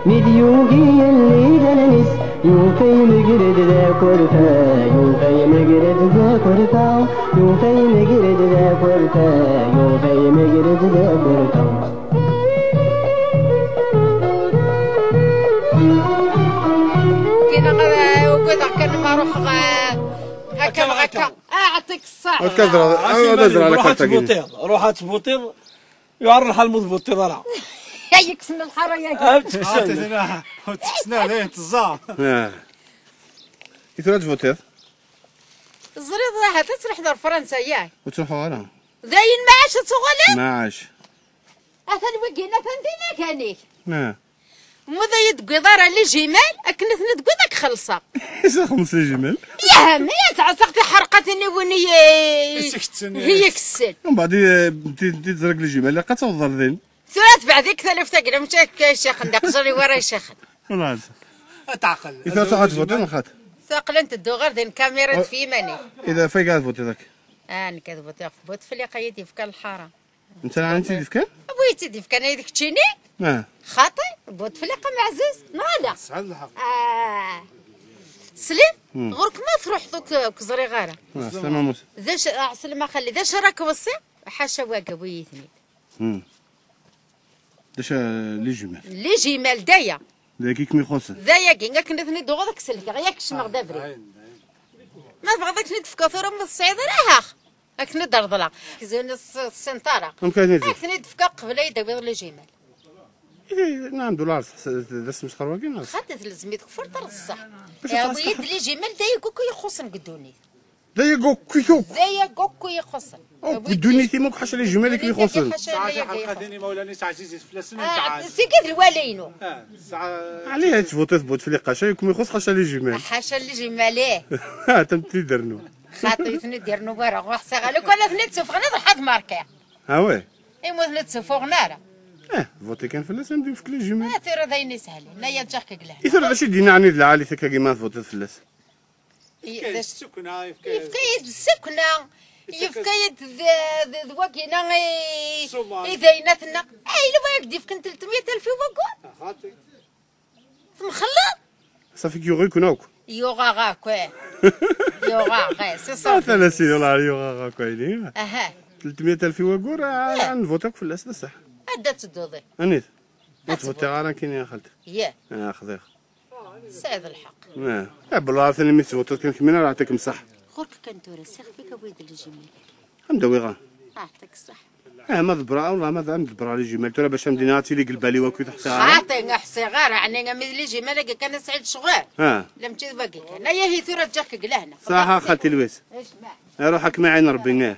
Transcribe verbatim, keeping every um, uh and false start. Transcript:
Mi d-yugi yelli d allen-is, yufa yemger-d d akerfa, yufa yemger-d d akerfa, yufa yemger-d d akerfa, yufa yemger-d d akerfa. Kina, eh, ugadeɣ kan ma ruḥeɣ, eh, akka neɣ akka. Ah, ɛṭik ṣṣeḥ. Ad tkaẓreḍ, ah, ad azreɣ la carte-agi. Ruḥ ad tbutiḍ, ruḥ ad tbutiḍ. Yuɛer lḥal ma ur tbutiḍ ara. Ay, kksen lḥara-yagi. Ah, tksen. Ah, tksen, dayen teẓẓa. Ah. I tura ad tbutiḍ? Teẓriḍ, ahat ad truḥeḍ ar Fransa, yak? Ur ttruḥuɣ ara. Dayen, maɛac ad tuɣaleḍ? Maɛac. Atan wigin, atan din, akanik. Ah. Ma d ay d-tewwiḍ ara les jumelles, akken ad ten-id-tewwiḍ ad k-xellṣeɣ. Is xemsa les jumelles? Yah, ma ad tɛasseɣ tiḥerqatin i win i Is ikessen, hi yes. Ikessen. Mbeɛd, eh, ti, ti tezreg les jumelles, ilaq ad tawḍeḍ ar din. Tura tbeɛd-ik taluft-agi, mačči akka ccix n daqjal i wara ccix. Wala. Ad taɛqel. I tura ad tbutiḍ neɣ xaṭ? Taqel ad teddu ɣer din kamira Oh. Tef iman-ik. Ida fayga ad tbutiḍ akka? Ah, nekk ad butiɣ f Butefliqa i d-yefka lḥara. Netta ara tt-id-yefkan? Wi tt-id-yefkan, ay d keččini? Ah. Xaṭi, Butefliqa meɛzuz, neɣ ala? Tesɛiḍ lḥeqq. Ah. Slim, Hmm. Ɣur-k ma truḥeḍ ur k-, ur k-ẓriɣ ara. Ah, Slama Musa. D acu, ah, Slama xalli, d acu ara k-weṣṣiɣ? Ḥaca wagi, wi-yi-ten-id. Hmm. D acu, les jumelles? Les jumelles, d aya. D ayagi i kem-ixuṣṣen? D ayagi, akken ad ten-id-uɣeḍ ad k-selkeɣ, yak kecmeɣ d abrid. Ma tebɣiḍ ad k-ten-id-fkeɣ tura ma tesɛiḍ ara, ahax. Ad k-ten-id-reḍleɣ. Zun tessent ara. Amek ara ten-id-fkeɣ? Ad k-ten-id-fkeɣ qbel ad yi-d-tawiḍ les jumelles. Eh, nɛam, d ulaṛ, d asmesxer wagi, neɣ? Xaṭi, telzem-it kfur terṣṣa. Acu terṣṣa? Awi-yi-d les jumelles, d ayagi akk i ixuṣṣen deg ddunit. D ayagi akk i tuk. D ayagi akk i ixuṣṣen. Akk ddunit-im akk ḥaca les jumelles i kem-ixuṣṣen. Ḥaca les jumelles. Imawlan-is ɛzizit fell-asen. Ah, tigi d lwali-inu. Ah, tesɛa. Ɛli, ad tbutiḍ Butefliqa, ḥaca i kem-ixuṣṣ ḥaca les jumelles. Ḥaca les jumelles, ih. Ah, tam t-id-rnu. Xaṭi, ur ten-id-yernu wara, ruḥ saɣal. Lukan ad ten-id-sufɣen, ad ruḥ ad markiɣ. Ah, ouais. Imi ur ten-id-suffuɣen ara. Eh, voter kan fell-as, am d-yefk les jumelles. Ah, tura d ayen isehlen. Ay, ǧǧiɣ-k deg lehna. I tura d acu i d-yenna ɛni d lɛali takagi ma tvotiḍ fell-as? Yefka-yi-d ssukna, yefka-yi-d ssukna, yefka-yi-d d, d, d wagina i, i d ayen ad tenna. Ay, ilwa ak-d-yefken telt mya alef i waggur. Ah, xaṭi. Temxelleḍ? Safi yuɣ-iken akk. Yuɣ-aɣ akk, eh. Yuɣ-aɣ, eh, c'est ça. Atan a sidi, wala yuɣ-aɣ akk, aydi. Aha. Telt mya alef i waggur, ah, eh, nvuti akk fell-as, d ṣṣeḥ. Ad d-tedduḍ, eh. Anit? Ur tvuti ara kini a xalti. Yah. Ah, xḍiɣ. Tesɛiḍ lḥeqq. Ah, eh, bellah, atan imi tettvuṭiḍ kan kemmini ara aɛṭikem ṣṣeḥ. Ɣur-k kan tura, sixef-ik awi-d les jumelles. Ad m-d-awiɣ. Aɛṭik ṣṣeḥ. Ah, ma ḍebbreɣ, ah, wallah, ma d-, ad m-ḍebbreɣ les jumelles. Tura bac am d-iniɣ ad tili deg lbali wakk i teḥṣiɣ ara. Xaṭi, ur ḥṣiɣ ara, ɛni ami d les jumelles-agi kan ad sɛiɣ ccɣel. Ah. La mačči d wagi kan. Ayahi tura ǧǧiɣ-k deg lehna. Ṣaḥa, xalti Lwiz. Ejmaɛ. Ruḥ ad kem-iɛin Rebbi, ah.